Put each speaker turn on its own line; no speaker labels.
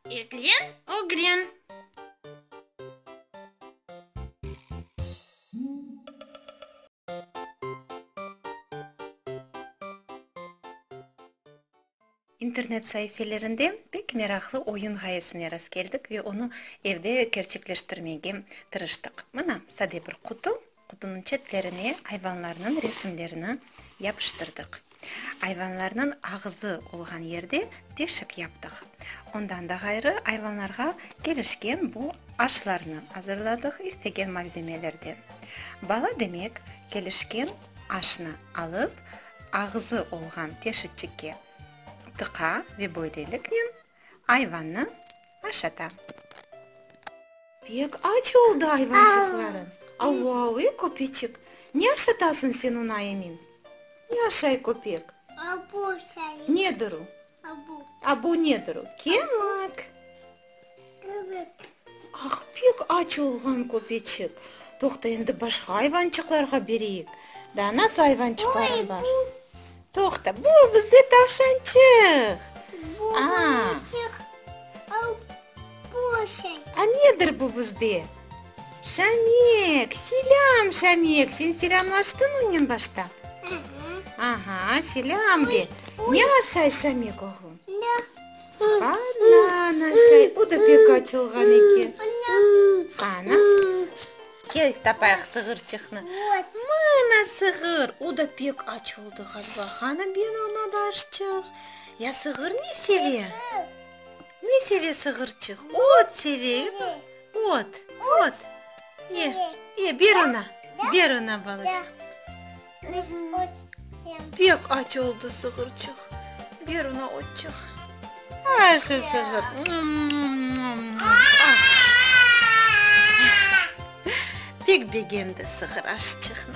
Eglen, ögren.
İnternet saifelerinde pek meraqlı oyun ğayesine rastkeldik ve onı evde kerçekleştirmege tırıştıq. Mına, sade bir qutu, qutunıñ çetlerine ayvanlarnıñ resimlerini yapıştırdıq. Ayvanlarnıñ ağzı olğan yerde teşik yaptıq. Ondan da ğayrı, ayvanlarğa kelişken bu aşlarnı azırladıq istegen malzemelerden. Bala, demek, kelişken aşnı alıp, ağzı olğan teşikçikke tıqa ve böyleliknen ayvannı aşata. Pek aç oldı ayvançıqlarım. Av-av, köpeçik, ne aşatasıñ sen oña, Emin? Ne aşay köpek?
Abu aşay.
Nedir o?
Abu.
Abu nedir o? Kemik.
Kemik.
Ah, pek aç olğan köpeçik. Toqta, endi başqa ayvançıqlarğa bereyik. Daa nasıl ayvançıqlarıñ bar?
Bu, bu.
Toqta, bu bizde tavşançıq.
Bu, tavşançıq. Bu aşay.
A nedir bu bizde? Şamek! Selâm, Şamek! Sen selâmlaştıñ onen başta? Aha, selâm de. Ne aşay Şamek, oğlum?
Ne?
Banan aşay. O da pek aç olğan eken. Qana? Kel, tapayıq sığırçıqnı. Mına sığır! O da pek aç oldı, ğaliba. Qana, ber oña da aşçıq. Ya sığır ne seve? Ne seve sığırçıq? Ot seve. Ot, ot. E, e, ber oña, ber oña, balaçıq. Pek aç oldı sığırçıq. Ber oña otçıq. Aşı sığır. Pek begendi sığır aşçıqnı.